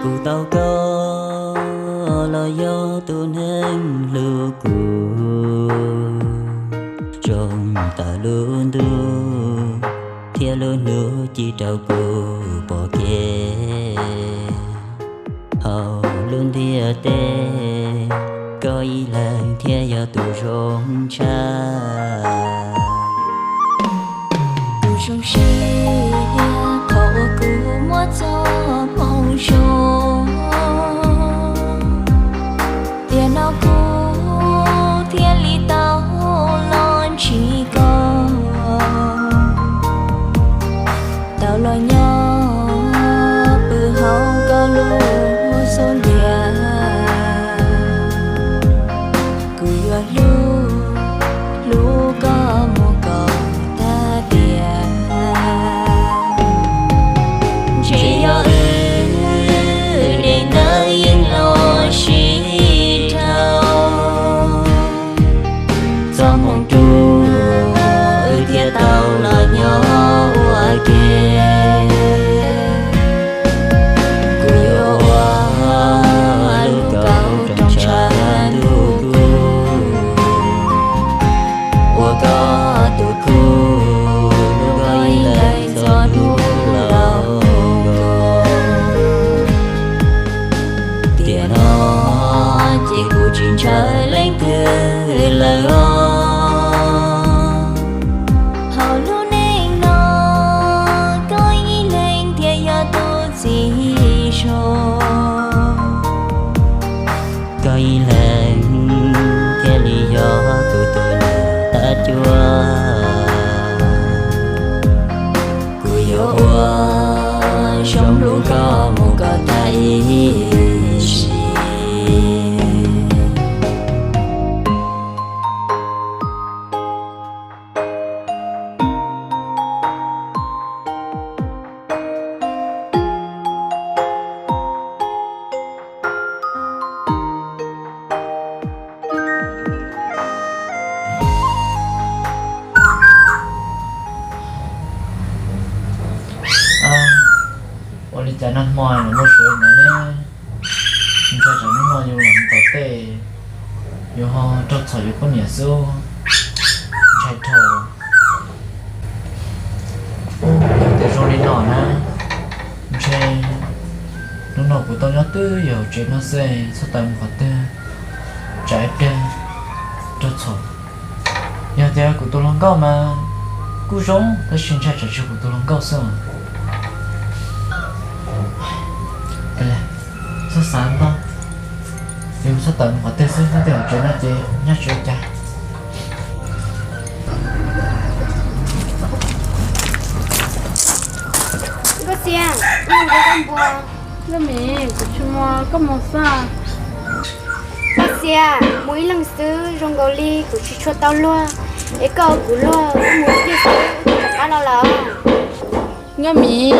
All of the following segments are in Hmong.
Kuv tau koj los yog tus neeg hlub kuv, zoo tawm lub ntuj thiab lub hnub ci rau kuv pom kev. Hauv lub ntiaj teb, koj ib leeg thiaj yog tus zoo tshaj. Kuv zoo siab qhov uas kuv muaj txoj hmoo zoo, tiam no kuv thiaj li tau los ntsib koj. Tau los nyob pw hauv koj lub xub ntiag, kuv yuav hlub, hlub koj mus kom tag tiam. Ntshe yog wb deb ntawd yeej los sib dhau, txoj hmoo rus wb thiaj tau los nyob ua ke. Kuv yuav ua lub kaus rau ntshav ntuj kub, ua koj tus khub hlub koj ib leeg txhua hnub los nkaus. Tiam no ces kuv tsis ntshaw leej twg lawm os. Hauv lub neej no, koj ib leeg thiaj yog tus txiv zoo. Koj ib leeg thiaj li yog kuv tus neeg thab cuab. Kuv yuav ua zoo hlub koj mus kom tag ib sim. Ua li cas nag hmo los muaj suav ntawd ne? Ntshai tsam hnub no yus los mus tom tej, yus ho raug txhom yus poj niam xwb. Ntshai dhau. Yog tias zoo li no na, ntshe hnub no kuv tau nyob twb yog hauv tsev no xwb, txhob tawm mus qhov twg, tsam ib pliag raug txhom. Yog tias kuv tus hluas nkauj mas kuj zoo, tab sis ntshai tsam tsis yog kuv tus hluas nkauj xwb. Txhob xav ntau, yus txhob tawm mus qhov twg xwb, nyob twj ywm hauv tsev no ces nyaj tsis ua cas. Nkauj Xia, mus nrog koj npua. Nkauj Mim, kuv tsis mus, koj mus xwb. Nkauj Xia, mus ib leeg xwb zoo nkaus li kuv tsis tshua tau luag, es koj kuv luag wb mus ib leeg xwb rov qab los lawm. Nkauj Mim,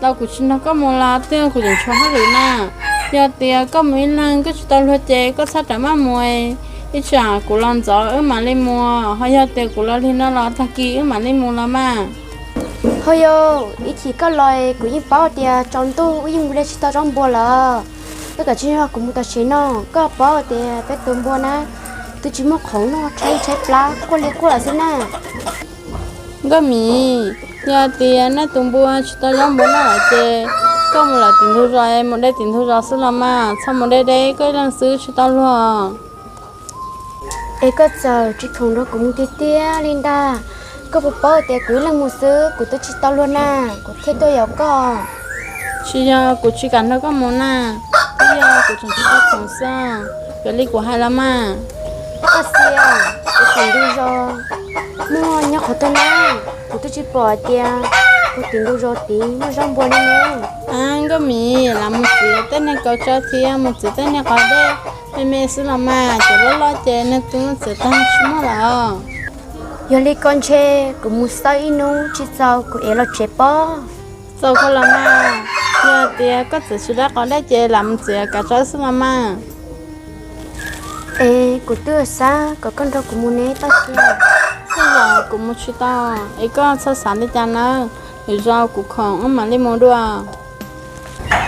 tau kuv tsis nrog koj mus los twb kuv tseem tshuav hauj lwm na. Yog tias koj mus ib leeg koj tsis tau luag ces koj txhob rawm maj mus, ib tsam kuv los ntxov wb mam li mus, ho yog tias kuv los lig no los tag kis wb mam li mus los mas. Ho yog ib chim koj los kuv yeej paub tias tsaus ntuj wb yeej mus de tsis tau zaub npua lawm. Koj kav tsij nrog kuv mus tom tsev no, koj paub tias peb tus npua na twb tsis muaj qhoov noj, tshaib tshaib plab quaj li quaj lawm xwb na. Nkauj Mim, yog tias nej tus npua tsis tau zaub npua noj lawm ces koj mus lawm tim ntug zos, mus de tim ntug zos xwb los mas, txhob mus de de koj ib leeg xwb tsis tau luag. Es koj txawm tsis khoom nrog kuv mus tiag tiag li ntag. Koj puas paub tias kuv ib leeg mus xwb kuv twb tsis tau luag na, kuv thiaj tuaj yaum koj. Tsis yog kuv tsis kam nrog koj mus na, twb yog kuv tseem tsis tau khoom xwb, raws li kuv hais los mas. Koj Xia, kuv tim ntug zos muaj nyob qhov twg na? Kuv twb tsis pom hais tias kuv tim ntug zos tid muaj zaub npua li ne. Ab, Nkauj Mim, lam mus txiav tej niag kaus tsawb thiab mus txiav tej niag qos dej me me xwb los mas, cov loj loj ces nws tus txiav tag tsis muaj lawm. Yog li koj ntshe kuv mus xawb ib hnub tsis txaus kuv ev los tsev pob. Txaus kawg los mas, yog tias koj txiav tsis tau qos dej ces lam mus txiav kaus tsawb xwb los mas. Es kuv twb xav kom koj nrog kuv mus ne Nkauj Xia. Tej zaum kuv mus tsis tau, es koj txhob xav li cas nawb, lwm zaus kuv khoom wb mam li mus dua.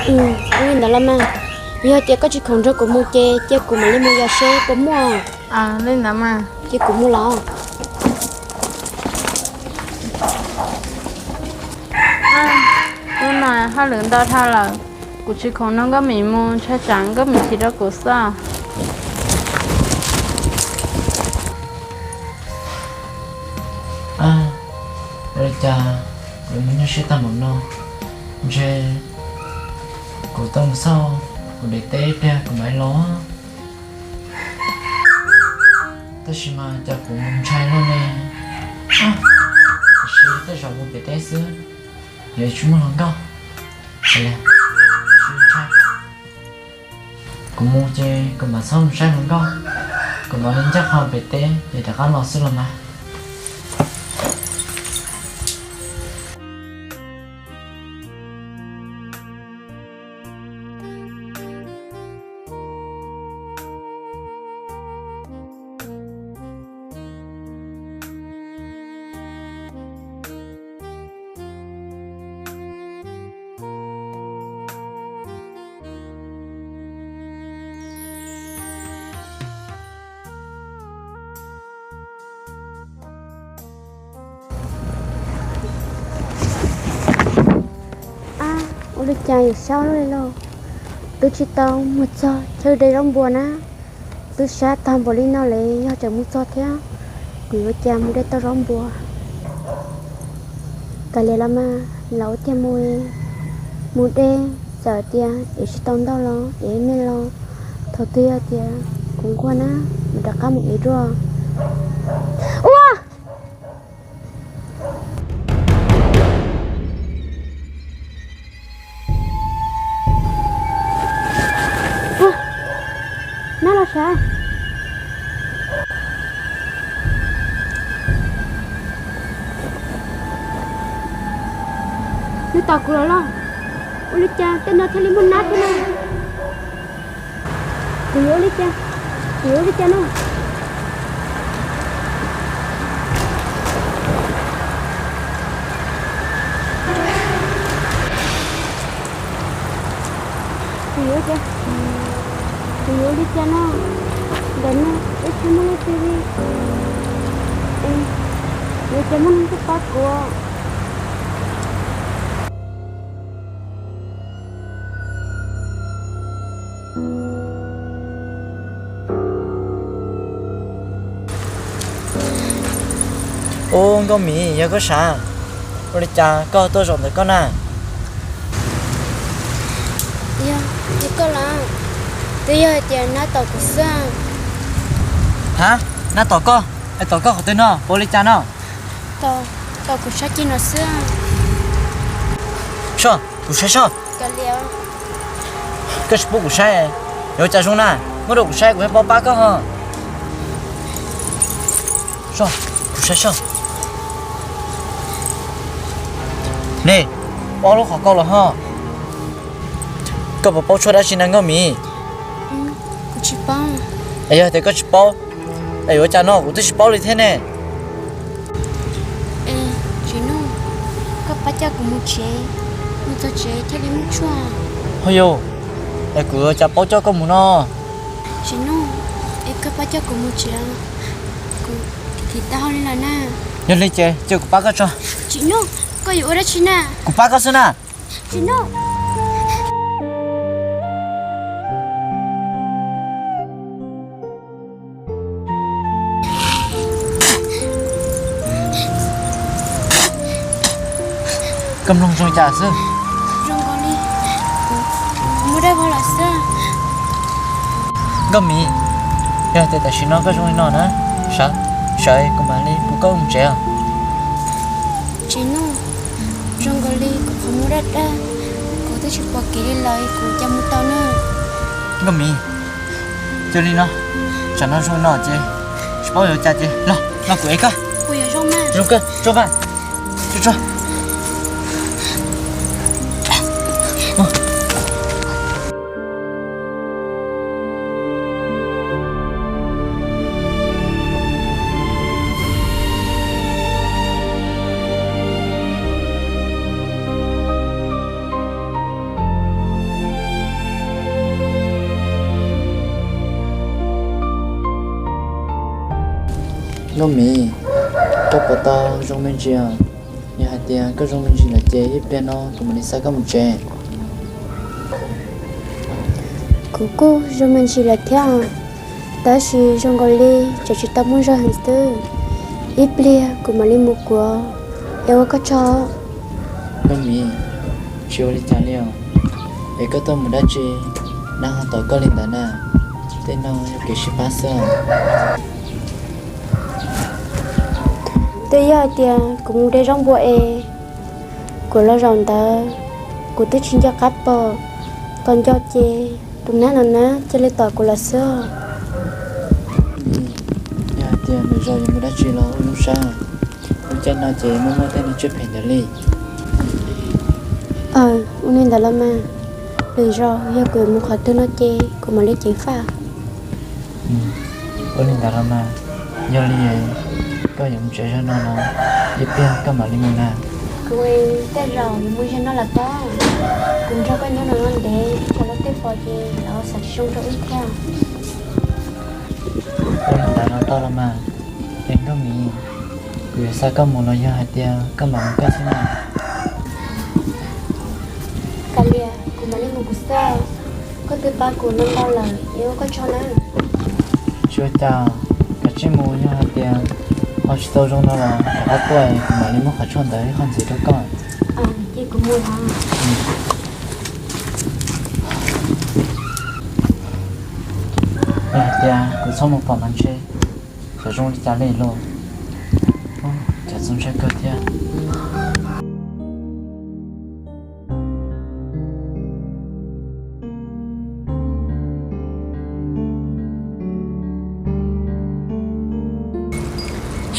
Ua li ntawd los mas, yog tias koj tsis khoom nrog kuv mus ces cia kuv mam li mus yos seb puas muaj. Li ntawd mas, cia kuv mus los. Hnub no hauj lwm ntau dhau lawm, kuv tsis khoom nrog Nkauj Mim mus, ntshai tsam Nkauj Mim chim rau kuv xwb. Ua li cas yuav mus nyuaj siab tag npaum no? Ntshe kuv tau mus xauj kuv daim teb ib pliag kuv mam los. Tab sis mas cas kuv ntshai luaj ne. Tiam sis tej zaum mus pem teb xwb, yuav tsis muaj hluas nkauj. Tsis ntshai, kuv mus ces kuv mam xauj mus saib hluas nkauj, kuv mam li ncaj qha pem teb es rov qab los xwb los mas. Ab, ua li cas yuav sab luaj li lauj? Twb tsis tau mus txog chaw de zaub npua na, twb sab tag npaum li no lawm, yog tseem mus txog thiab, kuv yuav ua cas mus de tau zaub npua? Kav liam los mas, los ua tiag mus, mus de, txawm tias ev tsis tau ntau los ev me los, thaum twg yog tias kuv nquag na, mam rov qab mus ev dua. Ua Nab los sav. Nws tom kuv los los? Ua li cas tej no thiaj li muaj nab thiab na? Kuv yuav ua li cas? Kuv yuav ua li cas no? Kuv yuav ua cas? Kuv yuav ua li cas no? Ntawm no ib txhia muaj leej twg li? Yuav ua cas muaj neeg tuaj pab kuv? Ub, Nkauj Mim, yog koj sav, ua li cas koj tuaj zaum ntawm koj na? Yog, yog koj los? Twb yog hais tias nab tom kuv xwb. Ha, nab tom koj? Es tom koj qhov twg no? Puas ua li cas no? Tom kuv sab ceg no xwb. Soj, kuv saib soj. Koj tsis pub kuv saib, yuav ua cas zoo na? Muab rau kuv saib kuv thiaj paub pab koj ho. Soj, kuv saib soj. Ne, ob lub qhov ko los ho. Koj puas paub tshuaj dab tsi na Nkauj Mim? Es yog tias koj tsis paub, es yuav ua cas no kuv twb tsis paub li thiab ne. Tsis Nuj, koj pab coj kuv mus tsev, mus txog tsev thiaj li muaj tshuaj. Ho yog, es kuv yuav ua cas paub coj koj mus no? Tsis Nuj, es koj pab coj kuv mus tsev, kuv thim taub hau li lawm na. Yog li ces cia kuv pab koj tso. Tsis Nuj, koj yuav ua dab tsi na? Kuv pab koj xwb na. Tsis Nuj. Koj mloog zoo cas xwb? Zoo nkaus li kuv muaj dab vog los xwb. Nkauj Mim, yog tias tam sim no koj zoo li no na, sawv, sawv kuv mam li pub koj mus tsev os. Tsis Nuj, zoo nkaus li kuv qhov muag daj daj, kuv twb tsis pom kev li lawm, kuv cas mus tau na. Nkauj Mim, cia li no, tsam no zoo li no ces tsis paub yuav cas ces los, los kuv ev koj. Kuv yuav zoo mas. Zoo kawg, zoo mas. Tso, tso. Nkauj Mim, koj puas tau zoo me ntsis os? Yog hais tias koj zoo me ntsis lawm ces ib pliag no kuv mam li xa koj mus tsev. Kuv kuj zoo me ntsis lawm thiab, tab sis zoo nkaus li tseem tsis tau muaj zog heev xwb. Ib pliag kuv mam li mus kuv, es ua koj tsaug. Nkauj Mim, tsis ua li cas li os. Es koj tuaj mus dab tsi, nag ho tom koj li ntawd na? Tej no yog kev sib pab xwb os. Twb yog hais tias kuv mus de zaub npua es kuv los zaum ntawd, kuv twb tsis nco qab pom, tos nco ces tus nab no na cia li tom kuv lawm xwb. Yog hais tias lwm zaus yuav mus dab tsi los ua zoo saib, lub caij no ces muaj muaj tej neeg tsiaj phem ntawd li. Aws, ua li ntawd los mas, lwm zaus yog kuv yuav mus qhov twg no ces kuv mam li ceev faj. Ua li ntawd los mas, yog li koj yuav mus tsev zog no los, ib pliag koj mam li mus na. Kuv tej zaum yuav mus zog no lawm pob, kuv nrog koj nyob no ntev, tsam lawv tej pom ces lawv xav tsis zoo rau wb thiab. Ua li ntawd los tau los mas, es Nkauj Mim, kuv yuav xa koj mus los yog hais tias koj mam mus koj xwb na? Kav liam, kuv mam li mus kuv xwb, koj twb pab kuv ntau ntau lawm, es ua koj tsaug na. Tsis ua cas, kav tsij mus, yog hais tias ho tsis tau zoo no los rov qab tuaj kuv mam li muab qhov tshuaj ntawd ib qho ntxiv rau koj. Ces kuv mus los. Yog hais tias kuv txhob mus pom mas ntshe xyov zoo li cas li lauj. Cas txaus ntshai kawg thiab.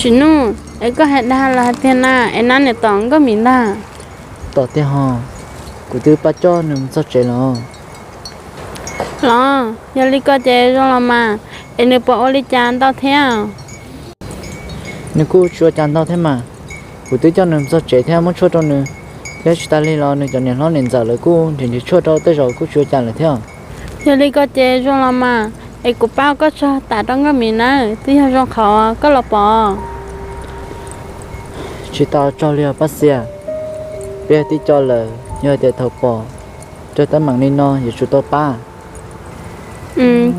Tsis Nuj, es koj hais dag los hais tiag na, es nab niam tom Nkauj Mim ntag? Tom tiag ho, kuv twb pab coj nws mus txog tsev los. Los, yog li ko ces zoo los mas, es nws puas ua li cas ntau thiab? Nws kuj tsis ua cas ntau thiab mas, kuv twb coj nws mus txog tsev thiab muab tshuaj rau nws, thiab tsis tas li los nws cov niam hlob niam ntxawm lawv kuj nrhiav nrhiav tshuaj rau tej zaum kuj tsis ua cas lawm thiab. Yog li ko ces zoo los mas, es kuv pab ua koj tsaug tas rau Nkauj Mim nawb, twb yog zoo qhov koj los pom. Tsis tau tsaug li os Paj Xiam, peb tib co lawm yog hais tias thaum pom raug teeb meem li no yuav tsum tau pab.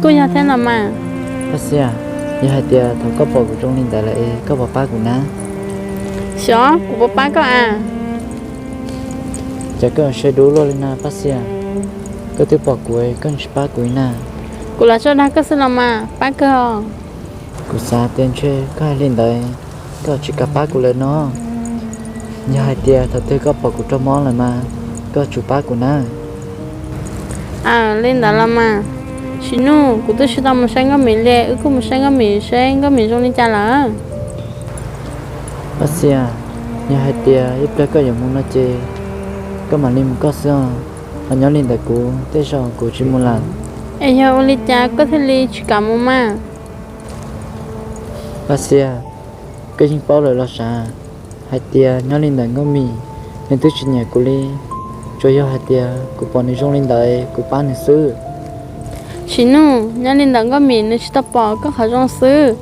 Kuj yog thiab los mas. Paj Xiam, yog hais tias thaum koj pom kuv zoo li ntawd lawm es koj puas pab kuv na? Xyov kuv puas pab koj a? Cas koj yuav siab dub luaj li na Paj Xiam, koj twb pom kuv koj tsis pab kuv li na? Kuv los tso dag koj xwb los mas, pab kawg os. Kuv xav tias ntshe koj hais li ntawd, koj tsis kam pab kuv lawm no. Yog hais tias thaum twg koj pom kuv raug mob lawm mas koj tsum pab kuv na. Aws, li ntawd los mas. Tsis Nuj, kuv twb tsis tau mus saib Nkauj Mim li, wb kuj mus saib Nkauj Mim seb Nkauj Mim zoo li cas lawm. Paj Xiam, yog hais tias ib pliag koj yuav mus no ces koj mam li mus koj xwb os, ho nyob li ntawd kuv tej zaum kuv tsis mus lawm. Es yog ua li cas koj thiaj li tsis kam mus mas? Paj Xiam, koj yeej paub lawm los sav, hais tias nyob li ntawm Nkauj Mim, nws twb tsis nyiam kuv li, tsuas yog hais tias kuv pom nws zoo li ntawd kuv pab nws xwb. Tsis Nuj, nyob li ntawm Nkauj Mim nws tsis tau pom koj qhov zoo xwb,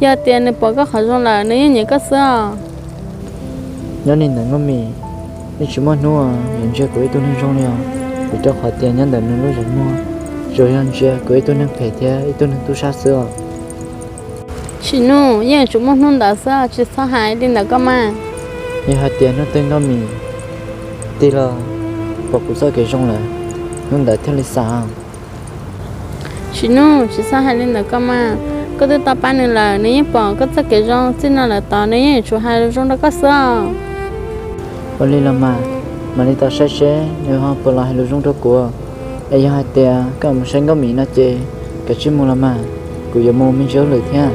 yog tias nws pom koj qhov zoo lawm nws yeej nyiam koj xwb os. Nyob li ntawm Nkauj Mim, yeej tsis muaj hnub yuav ntsia kuv ib tug neeg zoo li os, vim rau qhov tias nyob ntawm nws lub zos muag, tsuas yog ntsia kuv ib tug neeg phem thiab ib tug neeg tub sab xwb os. Tsis Nuj, yeej yuav tsum muaj hnub ntawd xwb, tsis txhob hais li ntawd koj mas. Yog hais tias hnub twg Nkauj Mim tig los pom kuv txoj kev zoo lawm, hnub ntawd thiaj li xav. Tsis Nuj, tsis txhob hais li ntawd koj mas, koj twb tau pab nws lawm, nws yeej pom koj txoj kev zoo, txij no lawm tod nws yeej yuav tsum hais lus zoo rau koj xwb os. Ua li los mas, mam li tau saib seb nws ho puas los hais lus zoo rau kuv. Es yog hais tias koj mus saib Nkauj Mim no ces kav tsij mus los mas, kuv yuav mus me ntsis hauj lwm thiab.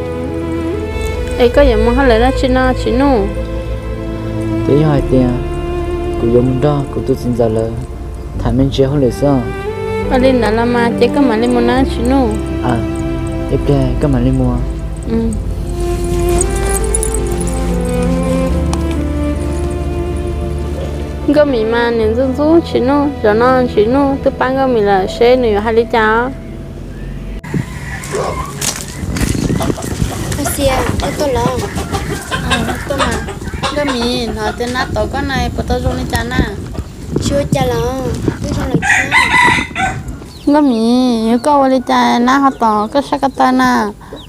Es koj yuav mus hauj lwm dab tsi no Tsis Nuj? Twb yog hais tias kuv yuav mus nrog kuv tus txiv ntxawm lawv tham me ntsis hauj lwm xwb os. Ua li ntawd los mas ces koj mam li mus na Tsis Nuj. Ib pliag koj mam li mus. Nkauj Mim mas niam ntxub ntxub Tsis Nuj, zaum no Tsis Nuj twb pab Nkauj Mim lawm seb nws yuav hais li cas os. Tias koj tuaj los? Tuaj mas. Nkauj Mim, hnov tias nab tom koj na, puas tau zoo li cas na? Tsis ua cas los, twb zoo lawm thiab. Nkauj Mim, yog koj ua li cas nab ho tom koj sab ko taw na?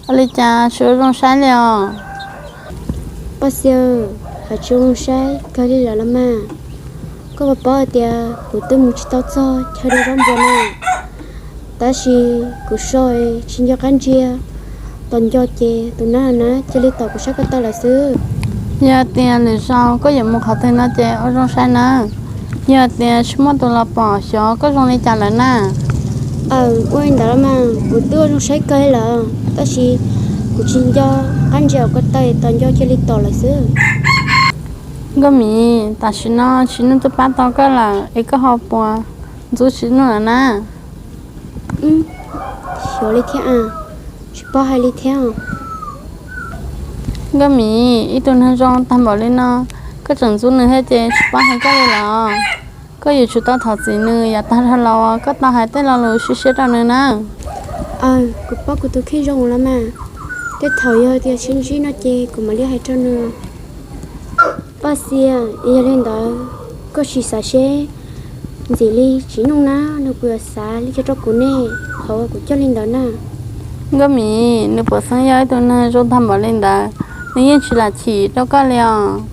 Ua li cas tsis ua zoo saib li os? Paj Xia, hais tsis ua zoo saib kawg li lawm los mas. Koj puas paub hais tias kuv twb mus tsis tau txog chaw de zaub npua na, tab sis kuv so tsis nco qab ntsia, tos nco ces tus nab na cia li tom kuv sab ko taw lawm xwb. Yog tias lwm zaus koj yuav mus qhov twg no ces ua zoo saib nawb. Yog tias tsis muaj tus los pom xyov koj zoo li cas lawm na. Aw, ua li ntawd los mas kuv twb ua zoo saib kawg li lawm, tab sis kuv tsis nco qab ntsia ko taw, tos nco cia li tom lawm xwb. Nkauj Mim, tam sim no Tsim Nuj twb pab tau koj lawm es koj ho puas ntxub Tsim Nuj lawm na? Xyov li thiab a, tsis paub hais li thiab. Nkauj Mim, ib tug neeg zoo tag npaum li no, koj tseem ntxub nws thiab ces tsis paub hais koj li los. Koj yuav tsum tau thov txim nws yav tag dhau los uas koj tau hais tej lo lus siab siab rau nws na. Aw, kuv paub kuv tus kheej zoo los mas, tej thaum yog tias sib ntsib no ces kuv mam li hais rau nws. Paj Xia, yog li ntawd koj sim xav seb ntxim li Tsim Nuj na nws puas yuav xav li cas rau kuv ne, qhov uas kuv coj li ntawd na. Nkauj Mim, nws puas xeeb yog ib tug neeg zoo tag npaum li ntawd, nws yeej tsis lam chim rau koj li os.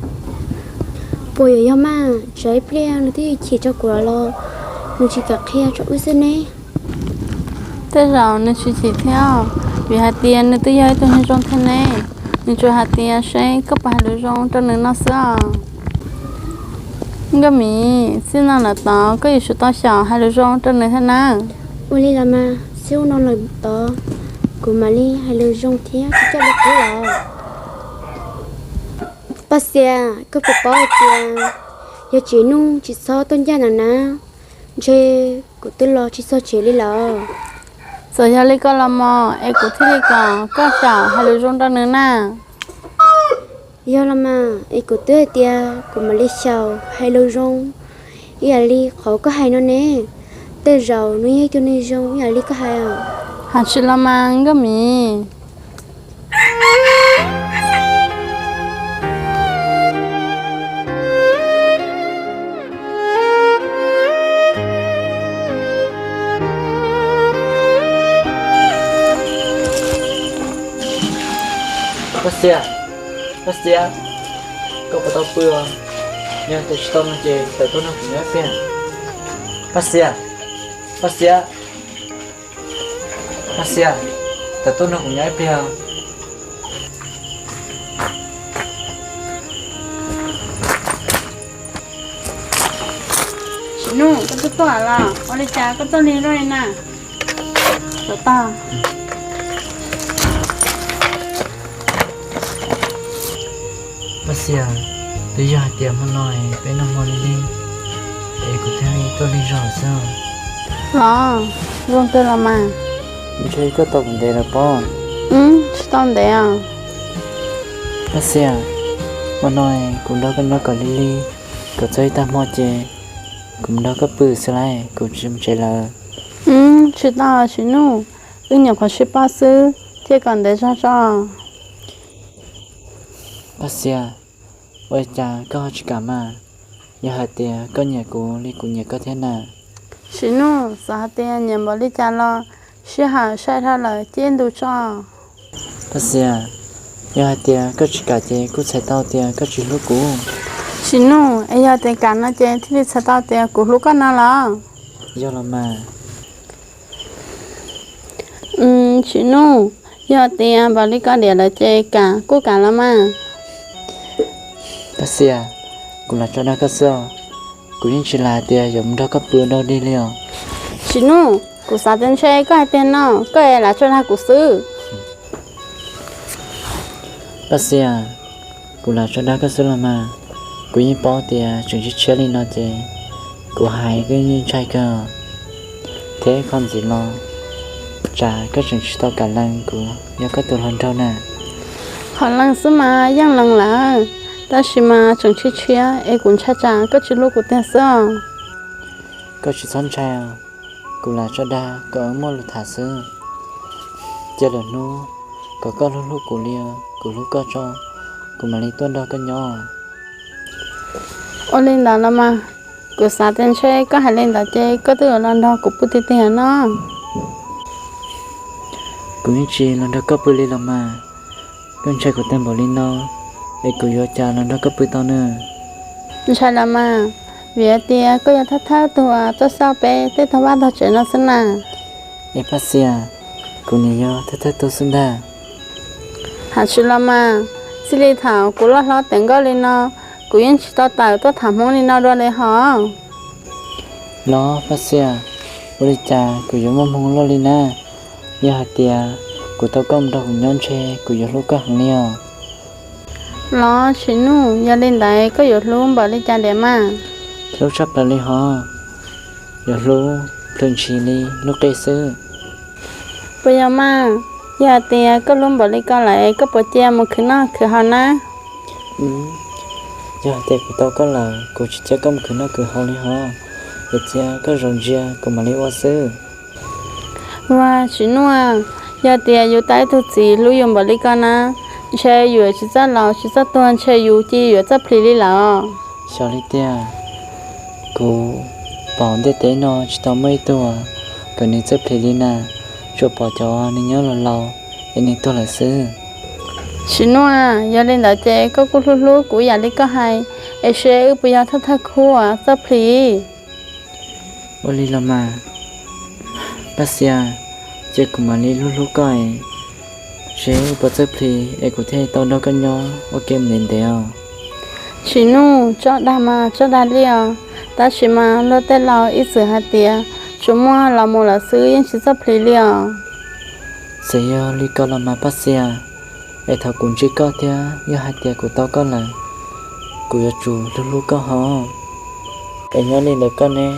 Puas yuav yog mas, tsam ib pliag nws twb chim rau kuv los los nws tsis kam qhia rau wb xwb ne. Tej zaum nws tsis chim thiab, vim hais tias nws twb yog ib tug neeg zoo thiab ne. Nws tsuas hais tias seb koj puas hais lus zoo rau nws no xwb os. Nkauj Mim, txij no lawm tod koj yuav tsum tau xyaum hais lus zoo rau nws thiab na. Ua li los mas, txij no lawm tod kuv mam li hais lus zoo thiab kuv coj li qub los. Paj Xia, koj puas paub hais tias yog Tsim Nuj tsis txhob tuaj ncaj ntawm na, ntshe kuv twb los tsis txog tsev li lawm. Txawm yog li ko los mas es kuv thiaj li kom koj xyaum hais lus zoo rau nws na. Yog los mas, es kuv twb hais tias kuv mam li xyaum hais lus zoo ib yam li qhov koj hais no ne. Tej zaum nws yog ib tug neeg zoo ib yam li koj hais. Hais tsis los mas Nkauj Mim. Paj Xia, Paj Xia, koj puas tau pw os? Yog tias tsis tau no ces tawm tuaj nrog kuv nyob ib pliag. Paj Xia, Paj Xia, Paj Xia, tawm tuaj nrog kuv nyob ib pliag. Tsim Nuj, koj twb tuaj los? Ua li cas koj tuaj lig luaj li na? Paj Xia, twb yog hais tias hmo no peb noj hmo lig lig es kuv thiaj li tuaj lig zog xwb. Los, zoo kawg los mas. Ntshe koj tau kuv ntev lawm pob? Tsis tau ntev os. Paj Xia, hmo no kuv nrog koj nyob kom lig lig, kom txog ib tag hmo ces kuv mus nrog koj pw xwb lauj, kuv tsis mus tsev lawm. Tsis tau Tsim Nuj, wb nyuam qhuav sib paub xwb, thiaj kom ntev zog tso. Paj Xia, ua li cas koj ho tsis kam mas? Yog hais tias koj nyiam kuv li kuv nyiam koj thiab na. Tsim Nuj, txawm hais tias nyiam npaum li cas los sij hawm sai dhau lawm, cia ntu tso. Paj Xia, yog hais tias koj tsis kam ces kuj txhais tau tias koj tsis hlub kuv. Tsim Nuj, es yog tias kam no ces thiaj li txhais tau tias kuv hlub koj no los? Yog los mas. Tsim Nuj, yog tias npaum li koj diam lawm ces kam kuj kam los mas. Paj Xia, kuv lam tso dag koj xwb os, kuv yeej tsis lam hais tias yuav mus nrog koj pw ua dog dig li os. Tsim Nuj, kuv xav tias ntshe koj hais tiag no, koj es lam tso dag kuv xwb. Paj Xia, kuv lam tso dag koj xwb los mas, kuv yeej paub tias tseem tshiab tshiab li no ces kuv hais koj yeej ntshai kawg, thiab qhov ntxiv los tsam koj tseem tsis tau kam lees kuv yog koj tus hluas nraug na. Qhov lees xwb mas yeej lees lawm, tab sis mas tseem tshiab tshiab es kuv ntshai tsam koj tsis hlub kuv tiag xwb os. Koj tsis txhob ntshai os, kuv lam tso dag kom muaj lus tham xwb. Cia lwm hnub kom koj hlub hlub kuv li os. kuv hlub koj tso, kuv mam li tuaj nrog koj nyob. Ua li ntawd los mas, kuv xav tias ntshe koj hais li ntawd ces koj twb yuav los nrog kuv pw tiag tiag no. Kuv yeej tsis los nrog koj pw li los mas. Koj ntshai kuv tag npaum li no, es kuv yuav cas los nrog koj pw tau na? Ntshai los mas, vim hais tias koj yog thawj thawj tug tuaj xauj peb tej tog vaj tog tsev no xwb na. Es Paj Xias, kuv nws yog thawj thawj tug xwb ntag. Hais tsis los mas, txij li thaum kuv loj hlob teev nkauj li no, kuv yeej tsis tau tawm tuaj tham Hmoob li no dua li hos. Los Paj Xias, ua li cas kuv yuav muaj hmoo loj li na? Yog hais tias kuv tau koj mus nrog kuv nyob ntshe kuv yuav hlub koj heev li os. Los Tsim Nuj, yog li ntawd koj yuav hlub npaum li cas tiag mas? Hlub tshaj plaws li hos, yuav hlub plhws ntshis li lub qe xwb. Puas yog mas? Yog hais tias koj hlub npaum li ko lawm koj puas cia mus khwv noj khwv haus na? Yog hais tias kuv tau koj lawm kuv tsis cia koj mus khwv noj khwv haus li hos, yuav cia koj zaum ntsia kuv mam li ua xwb. Ua Tsim Nuj, yog tias yus tau ib tug txiv hlub yus npaum li ko na, ntshe yus tsis txawj laus tsis txawj tuag, ntshe yus cia yuav txawj plhis li lawm. Xyov li tiag, kuv pom ntiaj teb no tsis tau muaj ib tug kom nws txawj plhis li na, tsuas pom cov nws nyob laus laus es nws tuag lawm xwb. Tsim Nuj, yog li ntawd ces koj kuj hlub hlub kuv yam li koj hais, es seb wb puas yog thawj thawj khub uas txawj plhis. Ua li los mas, Paj Xias, cia kuv mam li hlub hlub koj es seb wb puas txawj plhis es kuv thiaj tau nrog koj nyob ua ke ntev ntev os. Tsim Nuj, tso dag mas tso dag li os, tab sis mas luag tej laus ib txwm hais tias tsuas muaj los mus lawm xwb yeej tsis txawj plhis li os. Txawm yog li ko los mas Paj Xias, es thaum kuv ntsib koj thiab yog hais tias kuv tau koj lawm, kuv yuav tsum hlub hlub koj hos. Es nyob li ntawd koj ne,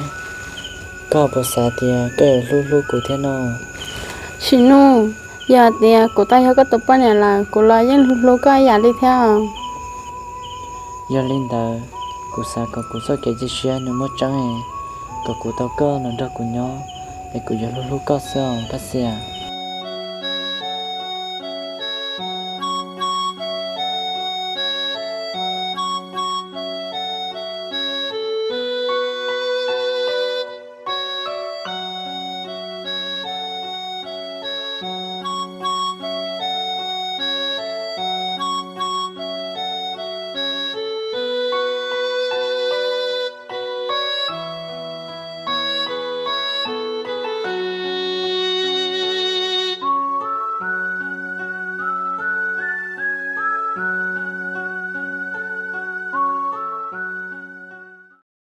koj puas xav tias koj yuav hlub hlub kuv thiab no? Tsim Nuj, yog tias kuv tau yog koj tus poj niam lawm kuv los yeej hlub hlub koj ib yam li thiab os. Yog li ntawd, kuv xav kom kuv txoj kev cia siab nws muaj tseeb, kom kuv tau koj los nrog kuv nyob, es kuv yuav hlub hlub koj xwb os Paj Xias.